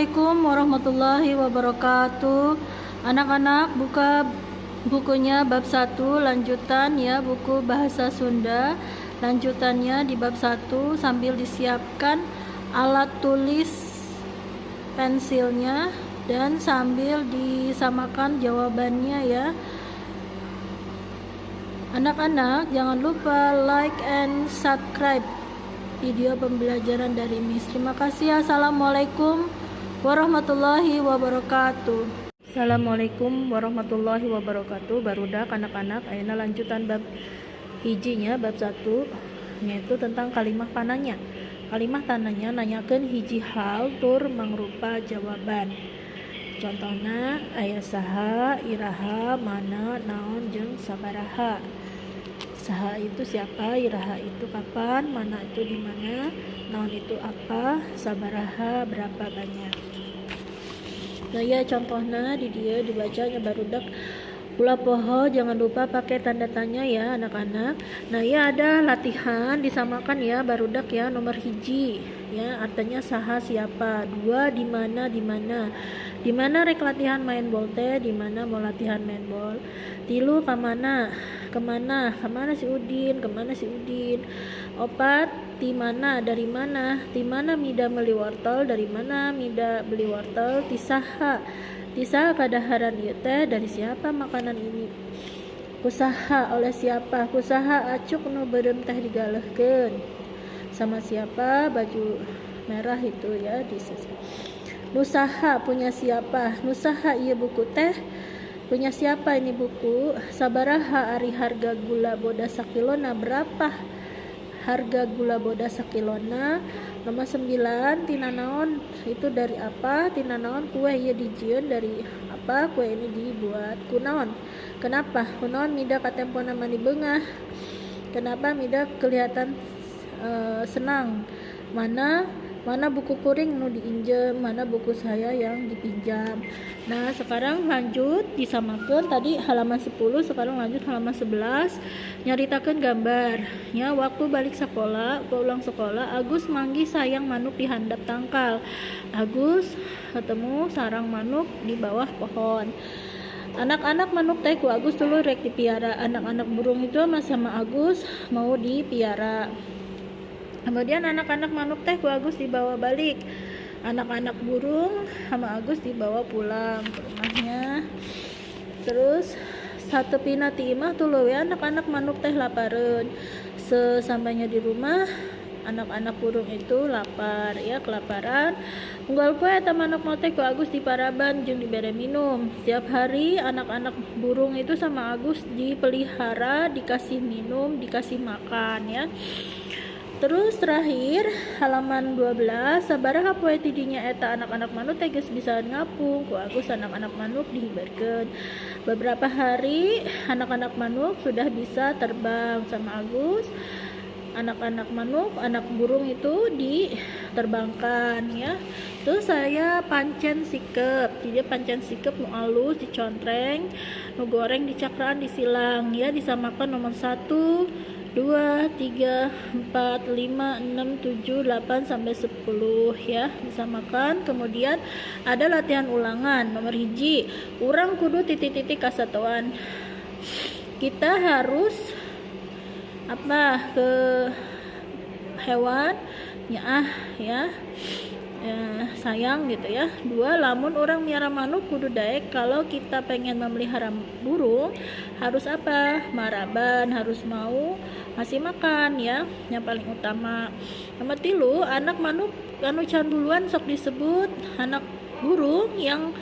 Assalamualaikum warahmatullahi wabarakatuh. Anak-anak, buka bukunya bab 1 lanjutan ya, buku bahasa Sunda. Lanjutannya di bab 1 sambil disiapkan alat tulis pensilnya dan sambil disamakan jawabannya ya. Anak-anak, jangan lupa like and subscribe video pembelajaran dari Miss. Terima kasih. Assalamualaikum warahmatullahi wabarakatuh. Assalamualaikum warahmatullahi wabarakatuh. Barudak, anak-anak, ayeuna lanjutan bab hijinya, bab 1, yaitu tentang kalimah pananya. Kalimah pananya nanyakeun hiji hal tur mangrupa jawaban. Contohna aya saha, iraha, mana, naon, jeung sabaraha. Saha itu siapa, iraha itu kapan, mana itu di mana, naon itu apa, sabaraha berapa banyak. Nah ya, contohnya di dieu dibacanya, barudak. Ulah poho, jangan lupa pakai tanda tanya ya, anak-anak. Nah ya, ada latihan disamakan ya, barudak ya. Nomor hiji ya, artinya saha, siapa. Dua, di mana, di mana. Di mana rek latihan main bol teh? Di mana mau latihan main bol? Tilu, kamana, kemana. Kemana si Udin? Kemana si Udin? Opat, di mana, dari mana. Di mana Mida beli wortel? Dari mana Mida beli wortel? Ti saha, ti saha kadaharan ieu teh? Dari siapa makanan ini? Ku saha, oleh siapa. Ku saha acuk nu beureum teh digalehkeun? Sama siapa baju merah itu ya di Nu saha, punya siapa. Nu saha ieu buku teh? Punya siapa ini buku? Sabaraha ari harga gula bodas sakilona? Berapa harga gula bodas sakilona? Nomor 9, tina naon, itu dari apa. Tina naon kue ieu dijieun? Dari apa kue ini dibuat? Kunaon, kenapa. Kunaon Mida katempona mani beungah? Kenapa Mida kelihatan senang? Mana, mana buku kuring nu diinjem? Mana buku saya yang dipinjam? Nah, sekarang lanjut disamakan tadi halaman 10, sekarang lanjut halaman 11, nyaritakan gambar ya. Waktu balik sekolah, pulang sekolah, Agus manggih sayang manuk di handap tangkal. Agus ketemu sarang manuk di bawah pohon. Anak-anak manuk teh ku Agus dulu rek dipiara. Anak-anak burung itu sama Agus mau dipiara. Kemudian anak-anak manuk teh ku Agus dibawa balik. Anak-anak burung sama Agus dibawa pulang ke rumahnya. Terus satepina ti imah tuluy anak-anak manuk teh lapareun. Sesampainya di rumah, anak-anak burung itu lapar ya, kelaparan. Unggal poe eta manuk teh ku Agus diparaban jeung dibere minum. Setiap hari anak-anak burung itu sama Agus dipelihara, dikasih minum, dikasih makan ya. Terus terakhir halaman 12, sabaraha poe tidinya eta anak-anak manuk teh geus bisa ngapung, ku Agus anak-anak manuk dihibarkeun. Beberapa hari anak-anak manuk sudah bisa terbang sama Agus. Anak-anak manuk, anak burung itu diterbangkan ya. Terus saya pancen sikep. Jadi pancen sikep nu alus dicontreng, nu goreng dicakraan, disilang ya. Disamakan nomor 1, 2, 3, 4, 5, 6, 7, 8 sampai 10 ya, disamakan. Kemudian ada latihan ulangan. Nomor hiji, urang kudu titik-titik ka satoan. Kita harus apa ke hewan ya ya ya, sayang gitu ya. Dua, lamun urang miara manuk kudu daek. Kalau kita pengen memelihara burung harus apa? Maraban, harus mau ngasih makan ya, yang paling utama. Nomor tilu, anak manuk anu can buluan sok disebut. Anak burung yang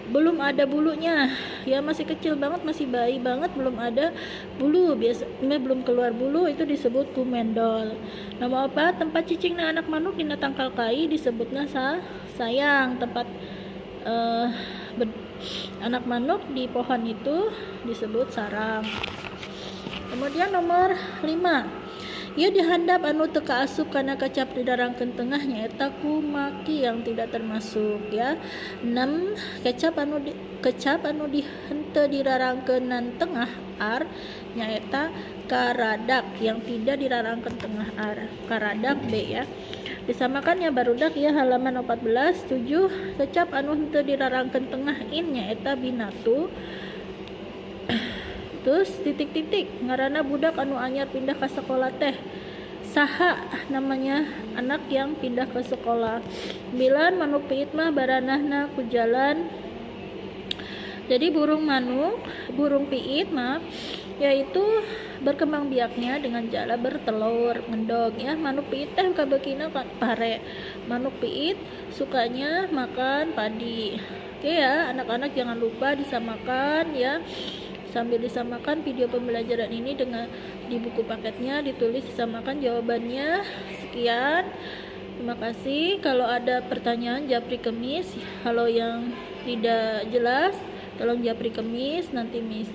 belum ada bulunya ya, masih kecil banget, masih bayi banget, belum ada bulu, biasanya belum keluar bulu, itu disebut kumendol. Nomor apa, tempat cicingna anak manuk dina tangkal kai disebutnya sayang. Tempat anak manuk di pohon itu disebut sarang. Kemudian nomor 5. Ieu dihandap anu teu kaasup kana kecap didarangkeun tengah nyaeta kumaki, yang tidak termasuk ya. 6, kecap anu di henteu dirarangkeunan tengah ar nyaeta karadak, yang tidak dirarangkeun tengah ar karadak B ya. Disamakan ya barudak ya, halaman 14. 7, kecap anu henteu dirarangkeun tengah in nyaeta binatu terus titik-titik. Ngaranna budak anu anyar pindah ke sekolah teh saha? Namanya anak yang pindah ke sekolah. 9, manuk piit mah baranahna ku jalan. Jadi burung manuk, burung piit maaf, yaitu berkembang biaknya dengan cara bertelur, ngendog ya. Manuk piit teh kabeukina pare. Manuk piit sukanya makan padi. Oke ya, anak-anak, jangan lupa disamakan ya. Sambil disamakan video pembelajaran ini dengan di buku paketnya ditulis, disamakan jawabannya. Sekian. Terima kasih. Kalau ada pertanyaan, japri ke Miss. Kalau yang tidak jelas, tolong japri ke Miss, nanti Miss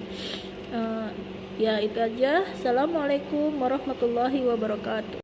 ya itu aja. Assalamualaikum warahmatullahi wabarakatuh.